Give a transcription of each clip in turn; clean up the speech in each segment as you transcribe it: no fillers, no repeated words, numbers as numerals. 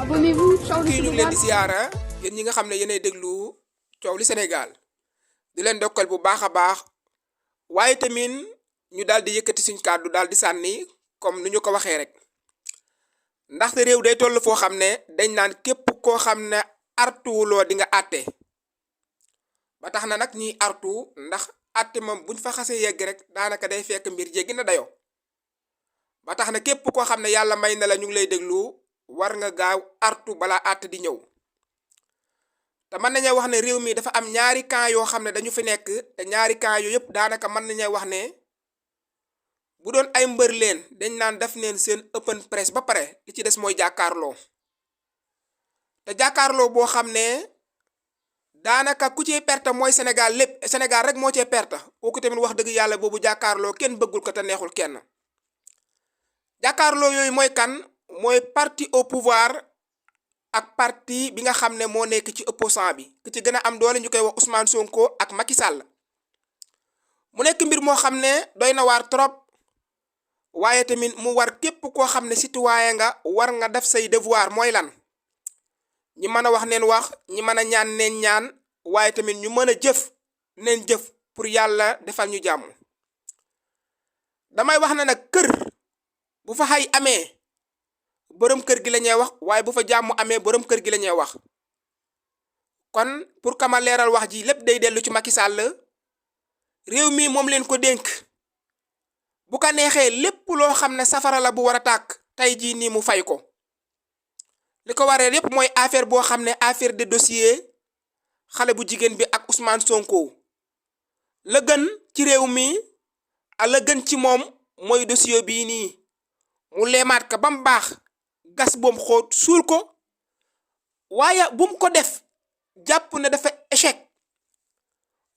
Abonnez-vous, ciao le kii ñu ngi leen Sénégal. di siyaara yéen ñi nga xam ne yéenay déglu coow li Sénégal di leen dokkal bu baax a baax waaye tamit ñu daal di yëkkati suñ kàddu daal di sànni comme ni ñu ko waxee rek ndaxte réew day toll foo xam ne dañ naan képp koo xam ne artuwuloo di nga àtte ba tax na nag ñiy artu ndax àtte moom buñ fa xasee yegg rek daanaka day fekk mbir jéggi na dayoo ba tax na képp koo xam ne yàlla may na la ñu ngi lay déglu war nga gaaw artu balaa àtte di ñëw te mën nañu wax ne réew mi dafa am ñaari camp yoo xam ne dañu fi nekk te ñaari camp yooyu yëpp daanaka mën nañu wax ne bu doon ay mbër leen dañ naan def neen seen open press ba pare li ci des mooy jàkkaarloo te jàkkaarloo boo xam ne daanaka ku cee perte mooy Sénégal lépp Sénégal rek moo cee perte kooku tamit wax dëgg yàlla boobu jàkkaarloo kenn bëggul ko te neexul kenn jàkkaarloo yooyu mooy kan mooy parti au pouvoir ak parti bi nga xam ne moo nekk ci opposant bi ki ci gën a am doole ñu koy wax Ousmane Sonko ak Macky Sall mu nekk mbir moo xam ne doy na waar trop waaye tamit mu war képp koo xam ne citoyen nga war nga def say devoir mooy lan ñi mën a wax neen wax ñi mën a ñaan neen ñaan waaye tamit ñu mën a jëf neen jëf pour yàlla defal ñu jàmm damay wax ne nag kër bu fa xay amee borom kër gi la ñuy wax waaye bu fa jàmm amee borom kër gi la ñuy wax kon pour kama leeral wax ji lépp day dellu ci Macky Sall réew mi moom leen ko dénk bu ko neexee lépp loo xam ne safara la bu war a tàkk tey jii nii mu fay ko li ko waree lépp mooy affaire boo xam ne affaire de dossier xale bu jigéen bi ak Ousmane Sonko la gën ci réew mi la gën ci moom mooy dossier bii nii mu leemaat ka ba mu baax gas boom xóot suul ko waaye bu mu ko def jàpp ne dafa échec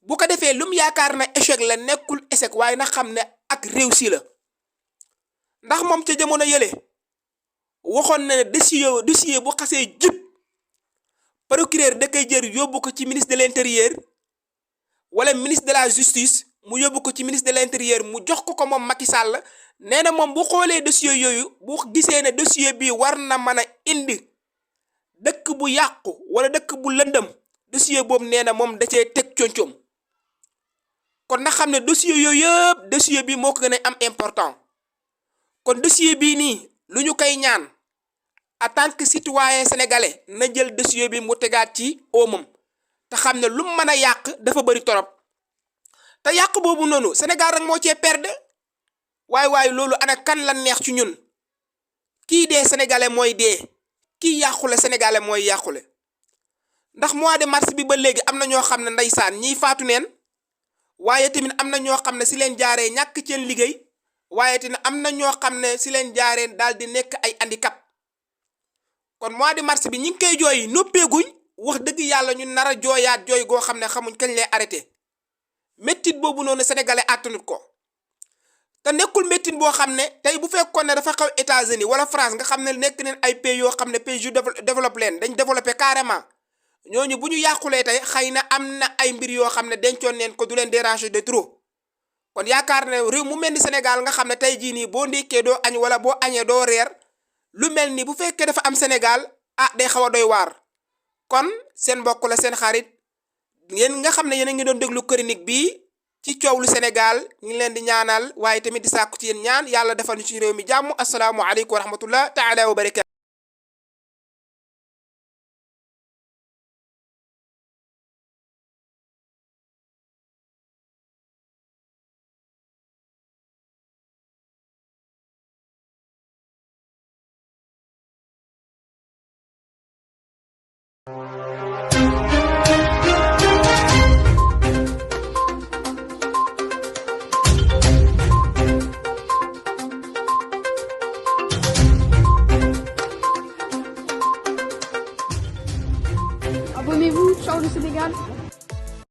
bu ko defee lu mu yaakaar na échec la nekkul échec waaye na xam ne ak réussi la ndax moom ca jamono yële waxoon na ne dossier bu xasee jub procureur da koy jër yóbbu ko ci ministre de l'intérieur wala ministre de la justice mu yóbbu ko ci ministre de l'intérieur mu jox ko moom Macky Sall nee na moom bu xoolee dossier yooyu bu gisee ne dossier bii war na mën a indi dëkk bu yàqu wala dëkk bu lëndëm dossier boobu nee na moom da cee teg coñcoom kon na xam ne dossier yooyu yëpp dossier bii moo ko gën a am important kon dossier bii nii lu ñu koy ñaan en tant que citoyen sénégalais na jël dossier bi mu tegaat ci oomam te xam ne lu mu mën a yàq dafa bëri torop te yàq boobu noonu Sénégal rek moo cee perdre waaye loolu ana kan la neex ci ñun kii dee sénégalais mooy dee kii yàqule sénégalais mooy yàqule ndax mois de mars bi ba léegi am na ñoo xam ne ndeysaan ñiy faatu neen waaye tamit am na ñoo xam ne si leen jaaree ñàkk seen liggéey waaye tamit am na ñoo xam ne si leen jaaree daal di nekk ay handicap kon mois de mars bi ñi ngi koy jooy noppeeguñ wax dëgg yàlla ñu nar a jooyaat jooy goo xam ne xamuñ kañ lay arrêté méttit boobu noonu sénégalais attanut ko te nekkul méttit boo xam ne tey bu fekkoon ne dafa xaw États-Unis wala France nga xam ne nekk neen ay pays yoo xam ne pays yu développé leen dañ développé carrément ñooñu bu ñu yàqulee tey xëy na am na ay mbir yoo xam ne dencoon neen ko du leen déranger de trop kon yaakaar ne réew mu mel ni Sénégal nga xam ne tey jii nii boo ndékkee doo añ wala boo añee doo reer lu mel ni bu fekkee dafa am Sénégal day xaw a doy waar kon seen mbokk la seen xarit ngeen nga xam ne yéen a ngi doon déglu chronique bi ci coow lu Sénégal ñu ngi leen di ñaanal waaye tamit di sàkku ci yéen ñaan yàlla defal ñu ci réew mi jàmm asalaamu aleykum wa rahmatullah taala wa barakaatu